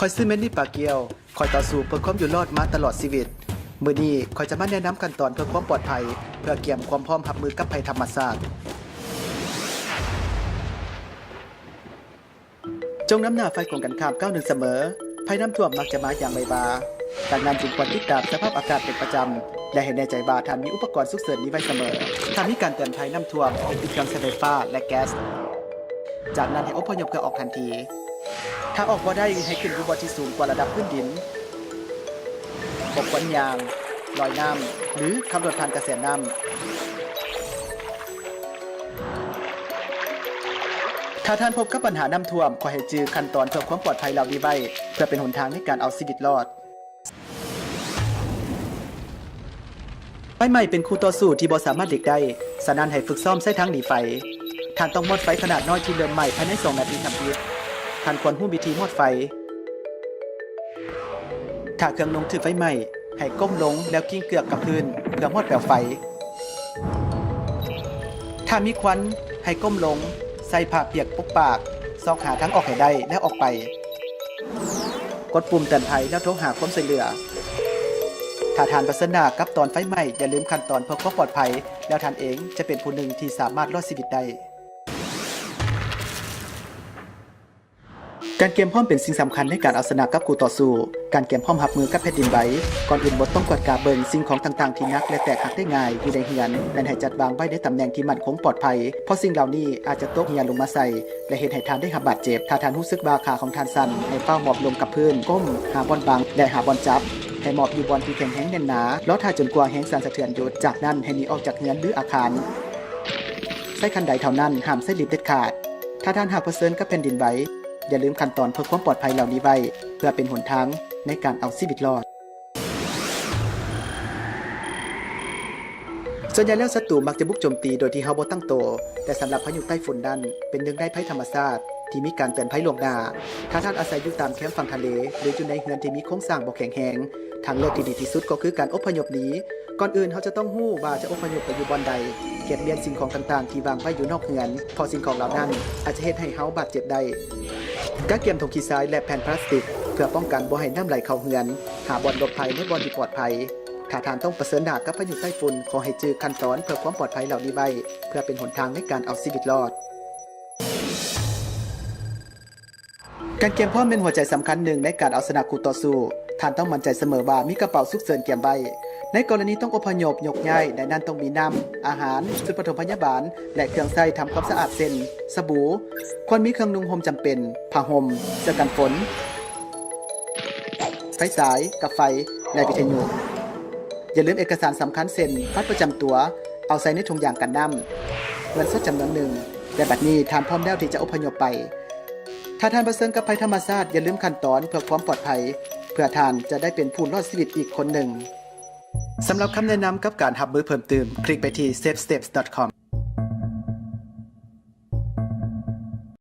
ຂ້ອຍຊື່ແມນນີປາກຽວ. ຂ້ອຍຕໍ່ສູ້ເພື່ອຄວາມຢູ່ລອດມາຕະຫຼອດຊີວິດ. ມື້ນີ້ຂ້ອຍຈະມາແນະນຳຂັ້ນຕອນເພື່ອຄວາມປອດໄພ, ເພື່ອກຽມຄວາມພ້ອມຮັບມືກັບໄພທຳມະຊາດ. ຈົ່ງນຳໜ້າຝ່າຍກົງກັນຂ້າມກ້າວໜຶ່ງສະເໝີ. ໄພນ້ຳຖ້ວມມັກຈະມາຢ່າງໄວວາ, ດັ່ງນັ້ນຈຶ່ງຄວນຕິດຕາມສະພາບອາກາດເປັນປະຈຳ ແລະ ໃຫ້ແນ່ໃຈວ່າທ່ານມີອຸປະກອນສຸກເສີນນີ້ໄວ້ສະເໝີ. ຖ້າມີການເຕືອນໄພນ້ຳຖ້ວມ, ປິດເຄື່ອງໃຊ້ໄຟຟ້າ ແລະ ແກັສ. ຈາກນັ້ນໃຫ້ອົບພະຍົບເພື່ອອອກທັນທີ. ຖ້າອອກບໍ່ໄດ້, ໃຫ້ຂຶ້ນຢູ່ບ່ອນທີ່ສູງກວ່າລະດັບພື້ນດິນ, ບໍ່ຄວນຍ່າງ, ລອຍນ້ຳ ຫຼື ຂັບລົດຜ່ານກະແສນ້ຳ. ຖ້າທ່ານພົບກັບບັນຫານ້ຳຖ້ວມ, ຂໍໃຫ້ຈື່ຂັ້ນຕອນເພື່ອຄວາມປອດໄພເຫຼົ່ານີ້ໄວ້, ເພື່ອເປັນຫົນທາງໃນການເອົາຊີວິດລອດ. ໄຟໄໝ້ເປັນຄູ່ຕໍ່ສູ້ທີ່ບໍ່ສາມາດຫຼີກໄດ້, ສະນັ້ນໃຫ້ຝຶກຊ້ອມໃຊ້ທາງໜີໄຟ. ທ່ານຕ້ອງມອດໄຟຂະໜາດນ້ອຍທີ່ເລີ່ມໄໝ້ພາຍໃນສອງນາທີທຳອິດ. ທ່ານຄວນຮູ້ວິທີມອດໄຟ. ຖ້າເຄື່ອງນຸ່ງຖືກໄຟໄໝ້, ໃຫ້ກົ້ມລົງແລ້ວກິ້ງເກືອກກັບພື້ນເພື່ອມອດແປວໄຟ. ຖ້າມີຄວັນ, ໃຫ້ກົ້ມລົງ, ໃສ່ຜ້າປຽກປົກປາກ, ຊອກຫາທາງອອກໃຫ້ໄດ້ແລ້ວອອກໄປ. ກົດປຸ່ມເຕືອນໄພແລ້ວໂທຫາຄວາມຊ່ວຍເຫຼືອ. ຖ້າທ່ານປະເຊີນໜ້າກັບຕອນໄຟໄໝ້, ຢ່າລືມຂັ້ນຕອນເພື່ອຄວາມປອດໄພ, ແລ້ວທ່ານເອງຈະເປັນຜູ້ໜຶ່ງທີ່ສາມາດລອດຊີວິດໄດ້. ການກຽມພ້ອມເປັນສິ່ງສຳຄັນໃນການເອົາຊະນະກັບຄູ່ຕໍ່ສູ້. ການກຽມພ້ອມຮັບມືກັບແຜ່ນດິນໄຫວ. ກ່ອນອື່ນໝົດຕ້ອງກວດກາເບິ່ງສິ່ງຂອງຕ່າງໆທີ່ໜັກ ແລະ ແຕກຫັກໄດ້ງ່າຍຢູ່ໃນເຮືອນ, ແມ່ນໃຫ້ຈັດວາງໄວ້ໃນຕຳແໜ່ງທີ່ໝັ້ນຄົງປອດໄພ, ເພາະສິ່ງເຫຼົ່ານີ້ອາດຈະຕົກເຮ່ຍລົງມາໃສ່ ແລະ ເຮັດໃຫ້ທ່ານໄດ້ຮັບບາດເຈັບ. ຖ້າທ່ານຮູ້ສຶກວ່າຂາຂອງທ່ານສັ່ນ, ໃຫ້ຟ້າວໝອບລົງກັບພື້ນ, ກົ້ມ, ຫາບ່ອນບັງ ແລະ ຫາບ່ອນຈັບ. ໃຫ້ໝອບຢູ່ບ່ອນທີ່ແຂງແຮງແໜ້ນໜາ. ລໍຖ້າຈົນກວ່າແຮງສັ່ນສະເທືອນຢຸດ. ຈາກນັ້ນໃຫ້ໜີອອກຈາກເຮືອນ ຫຼື ອາຄານ. ໃຊ້ຂັ້ນໄດເທົ່ານັ້ນ, ຫ້າມໃຊ້ລິບເດັດຂາດ. ຖ້າທ່ານຫາກປະເຊີນກັບແຜ່ນດິນໄຫວ, ຢ່າລືມຂັ້ນຕອນເພື່ອຄວາມປອດໄພເຫຼົ່ານີ້ໄວ້, ເພື່ອເປັນຫົນທາງໃນການເອົາຊີວິດລອດ. ສ່ວນໃຫຍ່ແລ້ວສັດຕູມັກຈະບຸກໂຈມຕີໂດຍທີ່ເຮົາບໍ່ຕັ້ງໂຕ, ແຕ່ສຳລັບພາຍຸໃຕ້ຝຸ່ນນັ້ນ ເປັນໜຶ່ງໃນໄພທຳມະຊາດທີ່ມີການເຕືອນໄພລ່ວງໜ້າ. ຖ້າທ່ານອາໄສຢູ່ຕາມແຄມຝັ່ງທະເລ ຫຼື ຢູ່ໃນເຮືອນທີ່ມີໂຄງສ້າງບໍ່ແຂງແຮງ, ທາງເລືອກທີ່ດີທີ່ສຸດກໍຄືການອົບພະຍົບໜີ. ກ່ອນອື່ນເຮົາຈະຕ້ອງຮູ້ວ່າຈະອົບພະຍົບໄປຢູ່ບ່ອນໃດ, ກຽດລຽນສິ່ງຂອງຕ່າງໆທີ່ວາງໄວ້ຢູ່ນອກເຮືອນ, ເພາະສິ່ງຂອງເຫຼົ່ານັ້ນອາດຈະເຮັດໃຫ້ເຮົາບາດເຈັບໄດ້. ກະກຽມຖົງຂີ້ຊາຍ ແລະ ແຜ່ນພລາສຕິກ ເພື່ອປ້ອງກັນບໍ່ໃຫ້ນ້ຳໄຫຼເຂົ້າເຮືອນ. ຫາບ່ອນຫຼົບໄພໃນບ່ອນທີ່ປອດໄພ. ຖ້າທ່ານຕ້ອງປະເຊີນໜ້າກັບພາຍຸໃຕ້ຝຸ່ນ, ຂໍໃຫ້ຈື່ຂັ້ນຕອນເພື່ອຄວາມປອດໄພເຫຼົ່ານີ້ໄວ້, ເພື່ອເປັນຫົນທາງໃນການເອົາຊີວິດລອດ. ການກຽມພ້ອມແມ່ນຫົວໃຈສຳຄັນໜຶ່ງໃນການເອົາຊະນະຄູ່ຕໍ່ສູ້. ທ່ານຕ້ອງໝັ້ນໃຈສະເໝີວ່າມີກະເປົາສຸກເສີນກຽມໄວ້. ໃນກໍລະນີຕ້ອງອົບພະຍົບ, ຍົກຍ້າຍ, ໃນນັ້ນຕ້ອງມີນ້ຳ, ອາຫານ, ຊຸດປະຖົມພະຍາບານ ແລະ ເຄື່ອງໃຊ້ທຳຄວາມສະອາດ ເຊັ່ນ ສະບູ. ຄວນມີເຄື່ອງນຸ່ງຫົ່ມຈຳເປັນ, ຜ້າຫົ່ມ, ເສື້ອກັນຝົນ, ໄຟສາຍ, ກັບໄຟ ແລະ ວິທະຍຸ. ຢ່າລືມເອກະສານສຳຄັນ ເຊັ່ນ ບັດປະຈຳຕົວ, ເອົາໃສ່ໃນຖົງຢາງກັນນ້ຳ, ເງິນສົດຈຳນວນໜຶ່ງ ແລະ ບັດນີ້ທ່ານພ້ອມແລ້ວທີ່ຈະອົບພະຍົບໄປ. ຖ້າທ່ານປະເຊີນກັບໄພທຳມະຊາດ, ຢ່າລືມຂັ້ນຕອນເພື່ອຄວາມປອດໄພ, ເພື່ອທ່ານຈະໄດ້ເປັນຜູ້ລອດຊີວິດອີກຄົນໜຶ່ງ. ສຳລັບຄຳແນະນຳກັບການຮັບມືເພີ່ມຕື່ມ, ຄລິກໄປທີ່ safe steps dot com.